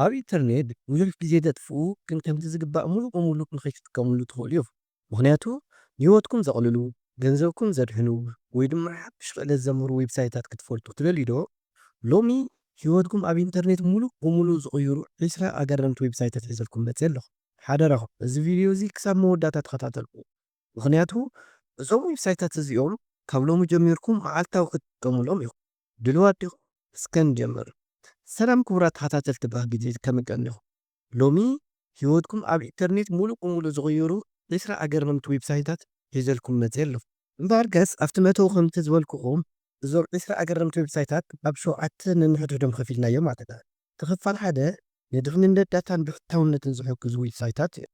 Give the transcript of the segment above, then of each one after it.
ኣብ ኢንተርኔት ብዙሕ ግዜ ተጥፍኡ፣ ግን ከምቲ ዝግባእ ሙሉእ ብሙሉእ ንኸይትጥቀምሉ ትኽእሉ ኢኹም። ምኽንያቱ ንህይወትኩም ዘቕልሉ፣ ገንዘብኩም ዘድሕኑ፣ ወይ ድማ ሓድሽ ክእለት ዘምህሩ ዌብሳይታት ክትፈልጡ ትደልዩ ዶ? ሎሚ ህይወትኩም ኣብ ኢንተርኔት ሙሉእ ብሙሉእ ዝቕይሩ ዒስራ ኣገረምቲ ዌብሳይታት ሒዘልኩም መፅእ ኣለኹ። ሓደራኹም እዚ ቪድዮ እዚ ክሳብ መወዳእታ ተኸታተልኩ። ምኽንያቱ እዞም ዌብሳይታት እዚኦም ካብ ሎሚ ጀሚርኩም መዓልታዊ ክትጥቀሙሎም ኢኹም። ድልዋት ዲኹም? እስከ ንጀምር። ሰላም ክቡራት ተኸታተልቲ ባህጊ ቲቪ፣ ከመይ ቀኒኹም? ሎሚ ህይወትኩም ኣብ ኢንተርኔት ሙሉእ ብሙሉእ ዝቕይሩ ዒስራ ኣገረምቲ ዌብሳይታት ሒዘልኩም መፅእ ኣለኹ። እምበኣርከስ ኣብቲ መእተዊ ከምቲ ዝበልኩኹም እዞም ዒስራ ኣገረምቲ ዌብሳይታት ኣብ ሸውዓተ ነንሕድሕዶም ከፊልናዮም ኣለና። እቲ ክፋል ሓደ ንድሕንነት ዳታን ብሕታውነትን ዝሕግዙ ዌብሳይታት እዮም።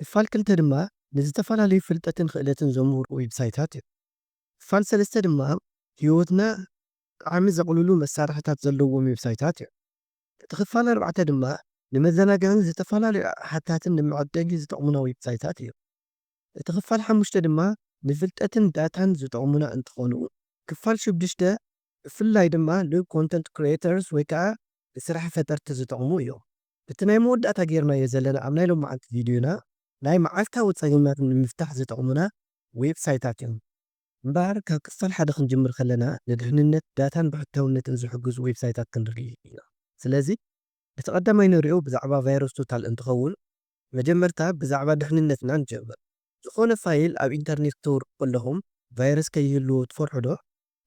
ክፋል ክልተ ድማ ንዝተፈላለዩ ፍልጠትን ክእለትን ዘምህሩ ዌብሳይታት እዮም። ክፋል ሰለስተ ድማ ህይወትና ብጣዕሚ ዘቕልሉ መሳርሕታት ዘለዎም ዌብሳይታት እዮም። እቲ ክፋል ኣርባዕተ ድማ ንመዘናግዕን ዝተፈላለዩ ኣቕሓታትን ንመዐደሊ ዝጠቕሙና ዌብሳይታት እዮም። እቲ ክፋል ሓሙሽተ ድማ ንፍልጠትን ዳታን ዝጠቕሙና እንትኾኑ፣ ክፋል ሽዱሽተ ብፍላይ ድማ ንኮንተንት ክሪኤተርስ ወይ ከዓ ንስራሕ ፈጠርቲ ዝጠቕሙ እዮም። እቲ ናይ መወዳእታ ጌርናዮ ዘለና ኣብ ናይ ሎማዓንቲ ቪድዮና ናይ መዓልታዊ ፀገማት ንምፍታሕ ዝጠቕሙና ዌብሳይታት እዮም። እምበኣር ካብ ክፋል ሓደ ክንጅምር ከለና ንድሕንነት ዳታን ብሕታውነትን ዝሕግዙ ዌብሳይታት ክንርኢ ኢና። ስለዚ እቲ ቀዳማይ ንሪኦ ብዛዕባ ቫይረስ ቶታል እንትኸውን፣ መጀመርታ ብዛዕባ ድሕንነትና ንጀምር። ዝኾነ ፋይል ኣብ ኢንተርኔት ክተውርዱ ከለኹም ቫይረስ ከይህልዎ ትፈርሑ ዶ?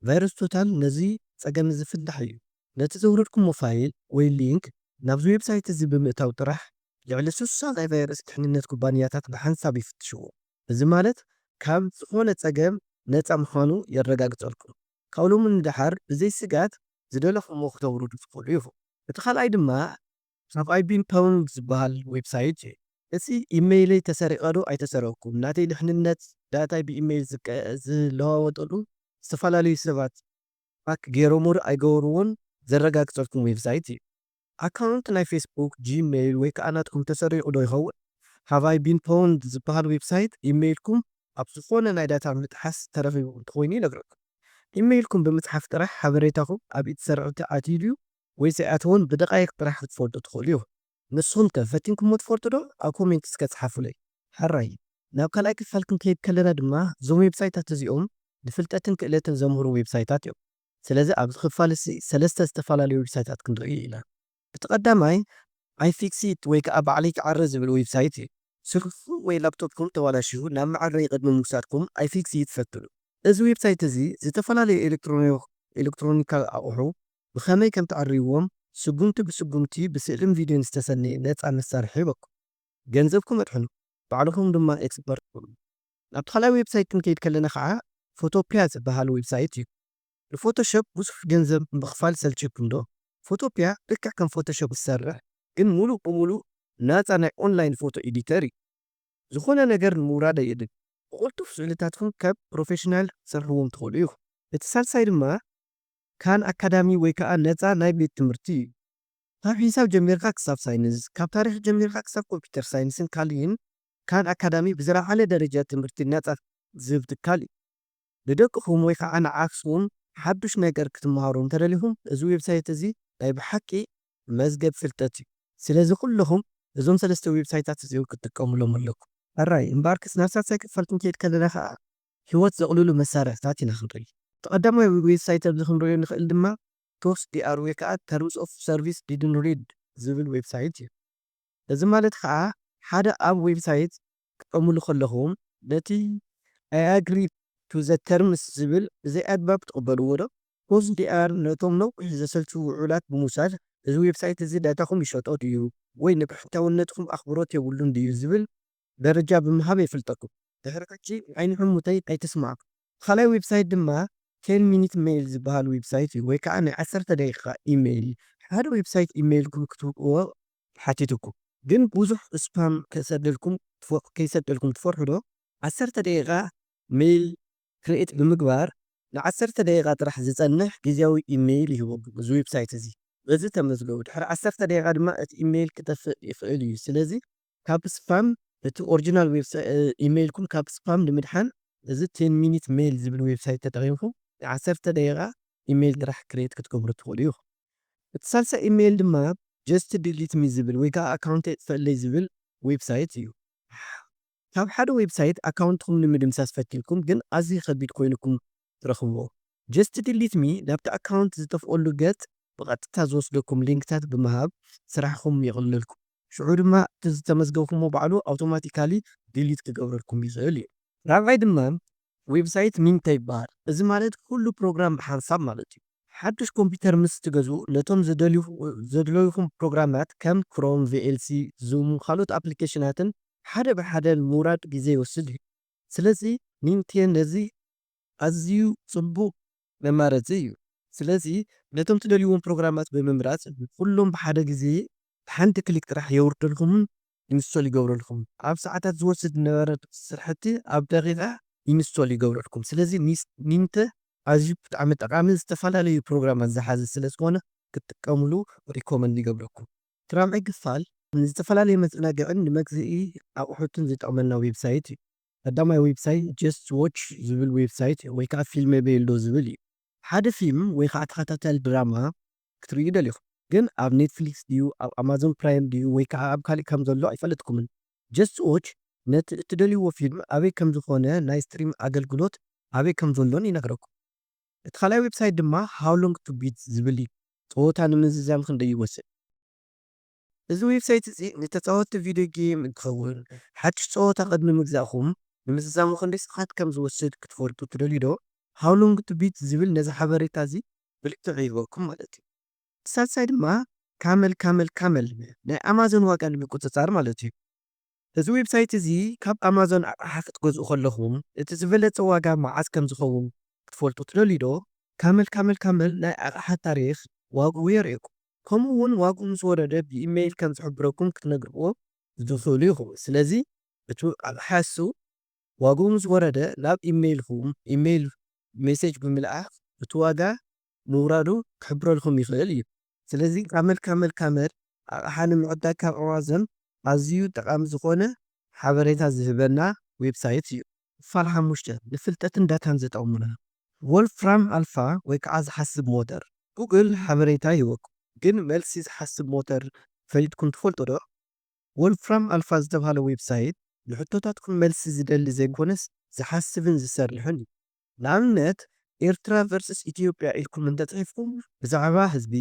ቫይረስ ቶታል ነዚ ጸገም እዚ ፍታሕ እዩ። ነቲ ዘውረድኩሞ ፋይል ወይ ሊንክ ናብዚ ዌብሳይት እዚ ብምእታው ጥራሕ ልዕሊ ስሳ ናይ ቫይረስ ድሕንነት ኩባንያታት ብሓንሳብ ይፍትሽዎ። እዚ ማለት ካብ ዝኾነ ጸገም ነጻ ምዃኑ የረጋግጸልኩም። ካብ ሎሚ ንደሓር ብዘይ ስጋት ዝደለኹምዎ ክተውርዱ ትኽእሉ ኢኹም። እቲ ካልኣይ ድማ ራብኣይ ቢን ፓውንድ ዝበሃል ዌብሳይት እዩ። እዚ ኢሜይለይ ተሰሪቐ ዶ ኣይተሰረቕኩን፣ ናተይ ድሕንነት ዳታይ ብኢሜይል ዝቀ-፣ ዝለዋወጠሉ ዝተፈላለዩ ሰባት ሃክ ገይሮሞ ዶ ኣይገበርዎን ዘረጋግፀልኩም ዌብሳይት እዩ። ኣካውንት ናይ ፌስቡክ፣ ጂሜይል ወይ ከዓ ናትኩም ተሰሪቑ ዶ ይኸውን? ሃቭ ኣይ ቢን ፓውንድ ዝበሃል ዌብሳይት ኢሜይልኩም ኣብ ዝኾነ ናይ ዳታ ምጥሓስ ተረኺቡ እንተኾይኑ ይነግረኩም። ኢሜይልኩም ብምፅሓፍ ጥራሕ ሓበሬታኹም ኣብ ኢድ ሰረቕቲ ኣትዩ ድዩ ወይስ ኣይኣተወን ብደቃይቕ ጥራሕ ክትፈልጡ ትኽእሉ ኢኹም። ንስኹም ከ ፈቲንኩሞ ትፈልጡ ዶ? ኣብ ኮሜንት እስከ ጸሓፉለይ። ሕራይ፣ ናብ ካልኣይ ክፋል ክንከይድ ከለና ድማ እዞም ዌብሳይታት እዚኦም ንፍልጠትን ክእለትን ዘምህሩ ዌብሳይታት እዮም። ስለዚ ኣብዚ ክፋል እዚ ሰለስተ ዝተፈላለዩ ዌብሳይታት ክንርኢ ኢና። እቲ ቀዳማይ ኣይፊክሲት ወይ ከዓ ባዕለይ ክዓሪ ዝብል ዌብሳይት እዩ። ስልክኹም ወይ ላፕቶፕኩም ተባላሽዩ ናብ መዐረዪ ቅድሚ ምውሳድኩም ኣይፊክሲት ፈትኑ። እዚ ዌብሳይት እዚ ዝተፈላለዩ ኤሌክትሮኒ-፣ ኤሌክትሮኒካዊ ኣቑሑ ብኸመይ ከም ትዕርይዎም ስጉምቲ ብስጉምቲ ብስእልን ቪድዮን ዝተሰነየ ነፃ መሳርሒ ይህበኩም። ገንዘብኩም ኣድሕኑ፣ ባዕልኹም ድማ ኤክስፐርት ኩኑ። ናብቲ ካልኣይ ዌብሳይት ክንከይድ ከለና ከዓ ፎቶፒያ ዝበሃል ዌብሳይት እዩ። ንፎቶሾፕ ብዙሕ ገንዘብ ምኽፋል ሰልችኩም ዶ? ፎቶፒያ ልክዕ ከም ፎቶሾፕ ዝሰርሕ ግን ሙሉእ ብሙሉእ ናፃ ናይ ኦንላይን ፎቶ ኤዲተር እዩ። ዝኾነ ነገር ንምውራድ ኣየድልን። ብቕልጡፍ ስእልታትኩም ከም ፕሮፌሽናል ክትሰርሕዎም ትኽእሉ ኢኹም። እቲ ሳልሳይ ድማ ካን ኣካዳሚ ወይ ከዓ ነፃ ናይ ቤት ትምህርቲ እዩ። ካብ ሒሳብ ጀሚርካ ክሳብ ሳይንስ፣ ካብ ታሪኽ ጀሚርካ ክሳብ ኮምፒውተር ሳይንስን ካልእን ካን ኣካዳሚ ብዝለዓለ ደረጃ ትምህርቲ ነፃ ዝህብ ትካል እዩ። ንደቅኹም ወይ ከዓ ንዓክስኩም ሓዱሽ ነገር ክትመሃሩ እንተደሊኹም እዚ ዌብሳይት እዚ ናይ ብሓቂ መዝገብ ፍልጠት እዩ። ስለዚ ኩለኹም እዞም ሰለስተ ዌብሳይታት እዚኦም ክትጥቀሙሎም ኣለኩም። ሕራይ እምበኣርክስ ናብ ሳልሳይ ክፋል ክንከይድ ከለና ከዓ ህይወት ዘቕልሉ መሳርሕታት ኢና ክንርኢ። እቲ ቀዳማይ ዌብሳይት ኣብዚ ክንሪኦ ንኽእል ድማ ቶስ ዲኣር ወይ ከዓ ተርምስ ኦፍ ሰርቪስ ዲድን ሪድ ዝብል ዌብሳይት እዩ። እዚ ማለት ከዓ ሓደ ኣብ ዌብሳይት ክትጥቀምሉ ከለኹም ነቲ I agree to the terms ዝብል ብዘይ ኣግባብ ትቕበልዎ ዶ? ቶስ ዲኣር ነቶም ነዊሕ ዘሰልቹ ውዑላት ብምውሳድ እዚ ዌብሳይት እዚ ዳታኹም ይሸጦ ድዩ ወይ ንብሕታውነትኩም ኣኽብሮት የብሉን ድዩ ዝብል ደረጃ ብምሃብ የፍልጠኩም። ድሕሪ ሕጂ ዓይኒ ሕሙተይ ኣይትስማዕኩም። ካልኣይ ዌብሳይት ድማ ቴን ሚኒት ሜይል ዝበሃል ዌብሳይት እዩ፣ ወይ ከዓ ናይ ዓሰርተ ደቂቃ ኢሜይል እዩ። ሓደ ዌብሳይት ኢሜይልኩም ክትህብዎ ሓቲትኩም፣ ግን ብዙሕ ስፓም ከይሰደልኩም ትፈ-፣ ከይሰደልኩም ትፈርሑ ዶ? ዓሰርተ ደቂቃ ሜይል ክሬኤት ብምግባር ንዓሰርተ ደቂቃ ጥራሕ ዝጸንሕ ግዝያዊ ኢሜይል ይህበኩም እዚ ዌብሳይት እዚ። በዚ ተመዝገቡ። ድሕሪ ዓሰርተ ደቂቃ ድማ እቲ ኢሜይል ክጠፍእ ይኽእል እዩ። ስለዚ ካብ ስፓም፣ እቲ ኦሪጂናል ዌብሳ-፣ እ፣ ኢሜይልኩም ካብ ስፓም ንምድሓን እዚ ቴን ሚኒት ሜይል ዝብል ዌብሳይት ተጠቒምኩም ንዓሰርተ ደቂቃ ኢሜይል ጥራሕ ክሬት ክትገብሩ ትኽእሉ ኢኹም። እቲ ሳልሳይ ኢሜይል ድማ just delete me ዝብል ወይ ከዓ ኣካውንት የጥፈለይ ዝብል ዌብሳይት እዩ። ካብ ሓደ ዌብሳይት ኣካውንትኩም ንምድምሳስ ፈቲንኩም ግን ኣዝዩ ከቢድ ኮይንኩም ትረኽብዎ። just delete me ናብቲ ኣካውንት ዝጠፍኦሉ ገጽ ብቐጥታ ዝወስደኩም ሊንክታት ብምሃብ ስራሕኩም የቕልለልኩም። ሽዑ ድማ እቲ ዝተመዝገብኩሞ ባዕሉ ኣውቶማቲካሊ ዲሊት ክገብረልኩም ይኽእል እዩ። ራብዓይ ድማ ዌብሳይት ሚንተ ይበሃል። እዚ ማለት ኩሉ ፕሮግራም ብሓንሳብ ማለት እዩ። ሓድሽ ኮምፒውተር ምስ ትገዝኡ ነቶም ዘድለዩኹም ፕሮግራማት ከም ክሮም፣ ቪኤልሲ፣ ዙም ካልኦት ኣፕሊኬሽናትን ሓደ ብሓደ ንምውራድ ግዜ ይወስድ እዩ። ስለዚ ሚንቴ ነዚ ኣዝዩ ጽቡቕ መማረጺ እዩ። ስለዚ ነቶም ትደልይዎም ፕሮግራማት ብምምራጽ ኩሎም ብሓደ ግዜ ብሓንቲ ክሊክ ጥራሕ የውርደልኩምን ኢንስቶል ይገብረልኩም። ኣብ ሰዓታት ዝወስድ ዝነበረ ስርሕቲ ኣብ ደቂቓ ኢንስቶል ይገብረልኩም። ስለዚ ሚንተ ኣዝዩ ብጣዕሚ ጠቓሚ ዝተፈላለዩ ፕሮግራማት ዝሓዘ ስለ ዝኾነ ክትጥቀምሉ ሪኮመንድ ይገብረኩም። እቲ ራብዓይ ክፋል ንዝተፈላለየ መዘናግዕን ንመግዝኢ ኣቑሑትን ዝጠቕመና ዌብሳይት እዩ። ቀዳማይ ዌብሳይት just watch ዝብል ዌብሳይት ወይ ከዓ ፊልም በየሎ ዝብል እዩ። ሓደ ፊልም ወይ ከዓ ተኸታታሊ ድራማ ክትርእዩ ደሊኹም ግን ኣብ ኔትፍሊክስ ድዩ ኣብ ኣማዞን ፕራይም ድዩ ወይ ከዓ ኣብ ካሊእ ከም ዘሎ ኣይፈለጥኩምን። just watch ነቲ እትደልይዎ ፊልም ኣበይ ከም ዝኾነ ናይ ስትሪም ኣገልግሎት ኣበይ ከም ዘሎን ይነግረኩም። እቲ ካልኣይ ዌብሳይት ድማ how long to beat ዝብል እዩ። ጸወታ ንምዝዛም ክንደይ ይወስድ? እዚ ዌብሳይት እዚ ንተጻወትቲ ቪድዮ ጌም እንትኸውን ሓድሽ ጸወታ ቅድሚ ምግዛእኹም ንምዝዛሙ ክንደይ ሰዓት ከም ዝወስድ ክትፈልጡ ትደልዩ ዶ? how long to beat ዝብል ነዚ ሓበሬታ እዚ ብልክዕ ይህበኩም ማለት እዩ። ሳልሳይ ድማ ካመል ካመል ካመል ናይ ኣማዞን ዋጋ ንምቁጽጻር ማለት እዩ። እዚ ዌብሳይት እዚ ካብ ኣማዞን ኣቕሓ ክትገዝኡ ከለኹም እቲ ዝበለጸ ዋጋ መዓስ ከም ዝኸውን ክትፈልጡ ትደልዩ ዶ? ካመል ካመል ካመል ናይ ኣቕሓ ታሪኽ ዋግኡ የርእየኩም። ከምኡ እውን ዋግኡ ምስ ወረደ ብኢሜይል ከም ዝሕብረኩም ክትነግርዎ ዝትኽእሉ ኢኹም። ስለዚ እቲ ኣቕሓ እሱ ዋግኡ ምስ ወረደ ናብ ኢሜይልኩም ኢሜይል ሜሴጅ ብምልኣኽ እቲ ዋጋ ምውራዱ ክሕብረልኩም ይኽእል እዩ። ስለዚ ካመል ካመል ካመል ኣቕሓ ንምዕዳግ ካብ ኣማዞን ኣዝዩ ጠቓሚ ዝኾነ ሓበሬታ ዝህበና ዌብሳይት እዩ። ክፋል ሓሙሽተ ንፍልጠትን ዳታን ዝጠቕሙና። ዎልፍራም ኣልፋ ወይ ከዓ ዝሓስብ ሞተር ጉግል ሓበሬታ ይህበኩም። ግን መልሲ ዝሓስብ ሞተር ፈሊጥኩም ትፈልጡ ዶ? ዎልፍራም ኣልፋ ዝተባህለ ዌብሳይት ንሕቶታትኩም መልሲ ዝደሊ ዘይኮነስ ዝሓስብን ዝሰርሕን እዩ። ንኣብነት ኤርትራ ቨርስስ ኢትዮጵያ ኢልኩም እንተፅሒፍኩም ብዛዕባ ህዝቢ፣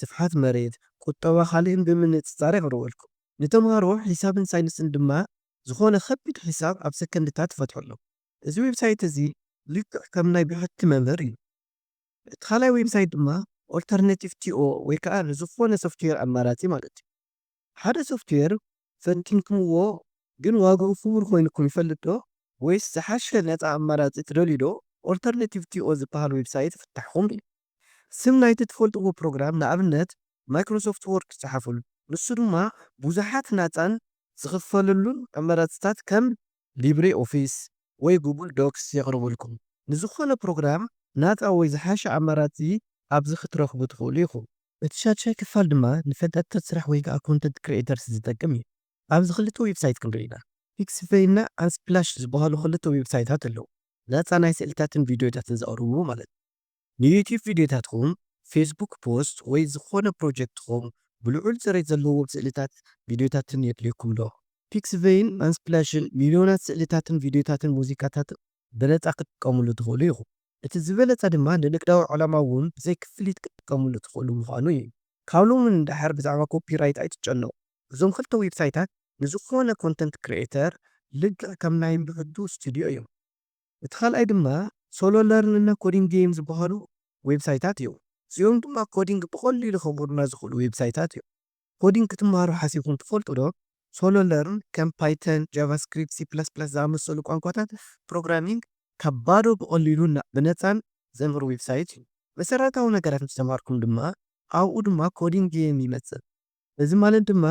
ስፍሓት መሬት፣ ቁጠባ ካልእን ብምንፅፃር የቕርበልኩም። ንተምሃሮ ሒሳብን ሳይንስን ድማ ዝኾነ ከቢድ ሒሳብ ኣብ ሰከንድታት ትፈትሑ ኣለኹም። እዚ ዌብሳይት እዚ ልክዕ ከም ናይ ብሕቲ መምህር እዩ። እቲ ካልኣይ ዌብሳይት ድማ ኦልተርናቲቭ ቲኦ ወይ ከዓ ንዝኾነ ሶፍትዌር ኣማራፂ ማለት እዩ። ሓደ ሶፍትዌር ፈቲንኩምዎ ግን ዋግኡ ክቡር ኮይንኩም ይፈልጥ ዶ? ወይስ ዝሓሸ ነፃ ኣማራፂ ትደልዩ ዶ? ኦልተርናቲቭ ቲኦ ዝበሃል ዌብሳይት ፍታሕኹም እዩ። ስም ናይቲ ትፈልጥዎ ፕሮግራም ንኣብነት ማይክሮሶፍት ወርድ ጸሓፉሉ። ንሱ ድማ ብዙሓት ናጻን ዝኽፈለሉን ኣማራጽታት ከም ሊብሬ ኦፊስ ወይ ጉግል ዶክስ የቕርበልኩም። ንዝኾነ ፕሮግራም ናጻ ወይ ዝሓሸ ኣማራጺ ኣብዚ ክትረኽቡ ትኽእሉ ኢኹም። እቲ ሻድሻይ ክፋል ድማ ንፈጠርቲ ስራሕ ወይ ከዓ ኮንተንት ክሪኤተርስ ዝጠቅም እዩ። ኣብዚ ክልተ ዌብሳይት ክንርኢ ኢና። ፒክስቬይ እና ኣንስፕላሽ ዝበሃሉ ክልተ ዌብሳይታት ኣለዉ። ናጻ ናይ ስእልታትን ቪድዮታትን ዘቕርቡ ማለት እዩ። ንዩቲዩብ ቪድዮታትኩም፣ ፌስቡክ ፖስት ወይ ዝኾነ ፕሮጀክትኩም ብልዑል ጽሬት ዘለዎም ስእልታት ቪድዮታትን የድልየኩም ዶ? ፒክስቬይን ኣንስፕላሽን ሚልዮናት ስእልታትን ቪድዮታትን ሙዚቃታትን ብነጻ ክትጥቀምሉ ትኽእሉ ኢኹም። እቲ ዝበለጸ ድማ ንንግዳዊ ዕላማ እውን ብዘይ ክፍሊት ክትጥቀምሉ ትኽእሉ ምዃኑ እዩ። ካብ ሎሚ ንድሓር ብዛዕባ ኮፒራይት ኣይትጨነቑ። እዞም ክልተ ዌብሳይታት ንዝኾነ ኮንተንት ክሪኤተር ልክዕ ከም ናይ ብሕቱ ስቱድዮ እዮም። እቲ ካልኣይ ድማ ሶሎ ለርን እና ኮዲንግ ጌም ዝበሃሉ ዌብሳይታት እዮም። እዚኦም ድማ ኮዲንግ ብቐሊሉ ከምህሩና ዝኽእሉ ዌብሳይታት እዮም። ኮዲንግ ክትመሃሩ ሓሲብኩም ትፈልጡ ዶ? ሶሎ ለርን ከም ፓይተን፣ ጃቫስክሪፕት፣ ሲ ፕላስ ፕላስ ዝኣመሰሉ ቋንቋታት ፕሮግራሚንግ ካብ ባዶ ብቐሊሉ እና ብነፃን ዘምህር ዌብሳይት እዩ። መሰረታዊ ነገራት ምስ ተማሃርኩም ድማ ኣብኡ ድማ ኮዲንግ ጌም ይመፅእ። እዚ ማለት ድማ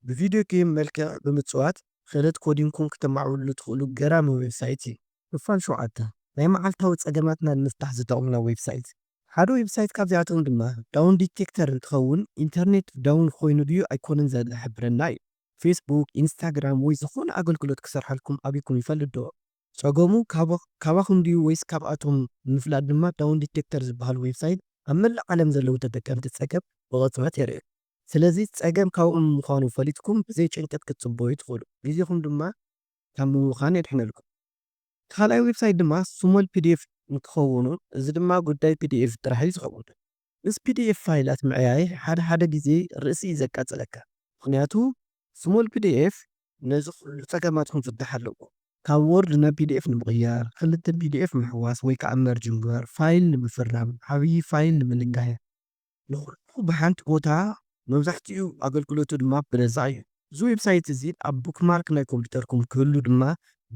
ብቪድዮ ጌም መልክዕ ብምፅዋት ክእለት ኮዲንግኩም ክተማዕብልሉ ትኽእሉ ገራሚ ዌብሳይት እዩ። ክፋል ሸውዓተ ናይ መዓልታዊ ፀገማትና ንምፍታሕ ዝጠቕሙና ዌብሳይት። ሓደ ዌብሳይት ካብዚኣቶም ድማ ዳውን ዲቴክተር እንትኸውን ኢንተርኔት ዳውን ኮይኑ ድዩ ኣይኮነን ዝሕብረና እዩ። ፌስቡክ፣ ኢንስታግራም ወይ ዝኾነ ኣገልግሎት ክሰርሐልኩም ኣቢኩም ይፈልጥ ዶ? ጸገሙ ካባ- ካባኹም ድዩ ወይስ ካብኣቶም ንምፍላጥ ድማ ዳውን ዲቴክተር ዝበሃል ዌብሳይት ኣብ መላእ ዓለም ዘለዉ ተጠቀምቲ ጸገም ብቕጽበት የርእዩ። ስለዚ ጸገም ካብኡ ምዃኑ ፈሊጥኩም ብዘይ ጭንቀት ክትጽበዩ ትኽእሉ። ግዜኹም ድማ ካብ ምብኻን የድሕነልኩም። ካልኣይ ዌብሳይት ድማ ስሞል ፒ ዲ ኤፍ እንትኸውን፣ እዚ ድማ ጉዳይ ፒ ዲ ኤፍ ጥራሕ እዩ ዝኸውን። ምስ ፒ ዲ ኤፍ ፋይላት ምዕያይ ሓደ ሓደ ግዜ ርእሲ እዩ ዘቃጽለካ። ምኽንያቱ ስሞል ፒ ዲ ኤፍ ነዚ ኩሉ ጸገማት ክፍትሕ ኣለዎ። ካብ ወርድ ናብ ፒ ዲ ኤፍ ንምቕያር፣ ክልተ ፒ ዲ ኤፍ ምሕዋስ ወይ ከዓ መርጅ ምግባር፣ ፋይል ንምፍራም፣ ዓብዪ ፋይል ንምንጋይ፣ ንኹሉ ብሓንቲ ቦታ መብዛሕትኡ ኣገልግሎቱ ድማ ብነጻ እዩ። እዚ ዌብሳይት እዚ ኣብ ቡክማርክ ናይ ኮምፒውተርኩም ክህሉ ድማ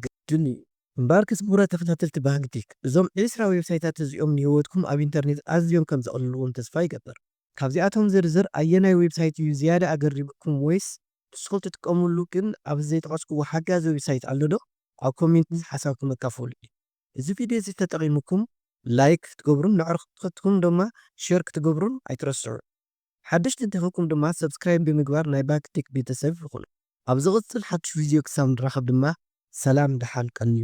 ግድን እዩ። እምበኣር ክቡራት ተኸታተልቲ ባህጊ ቴክ፣ እዞም ዕስራ ዌብሳይታት እዚኦም ንህይወትኩም ኣብ ኢንተርኔት ኣዝዮም ከም ዘቕልልዎም ተስፋ ይገብር። ካብዚኣቶም ዝርዝር ኣየናይ ዌብሳይት እዩ ዝያዳ ኣገሪምኩም ወይስ ንስኹም ትጥቀምሉ ግን ኣብዚ ዘይጠቐስክዎ ሓጋዚ ዌብሳይት ኣሎ ዶ? ኣብ ኮሜንት ሓሳብኩም ኣካፍሉ። እዚ ቪድዮ እዚ ተጠቒምኩም ላይክ ክትገብሩን ንዕርክትኩም ድማ ሼር ክትገብሩን ኣይትረስዑ። ሓደሽቲ እንተኾንኩም ድማ ሰብስክራይብ ብምግባር ናይ ባህጊ ቴክ ቤተሰብ ይኹኑ። ኣብ ዝቕጽል ሓድሽ ቪድዮ ክሳብ ንራኸብ ድማ ሰላም ደሓን ቀንዩ።